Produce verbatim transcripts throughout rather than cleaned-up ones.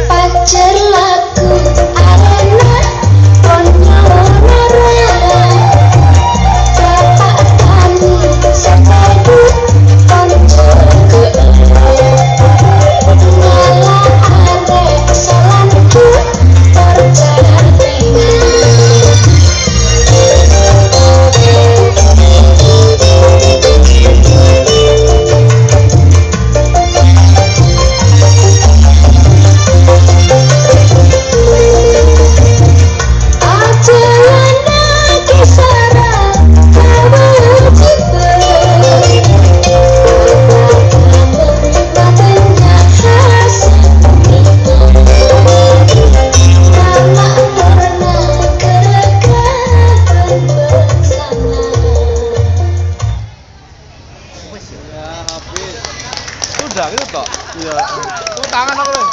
Pajhâr lagu arèna konyol noro. Bapak tani sepèda konco kè'è. Ngala arè salanjut perjalanan. Ya, habis. Udah gitu toh? Iya. Tepuk tangan aku deh.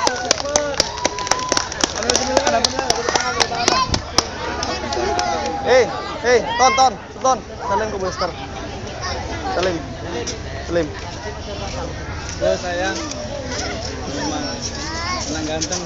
Eh, eh, Ton, Ton, Ton, salim ke Mister. Salim. Salim. Halo, sayang. Memang senang ganteng.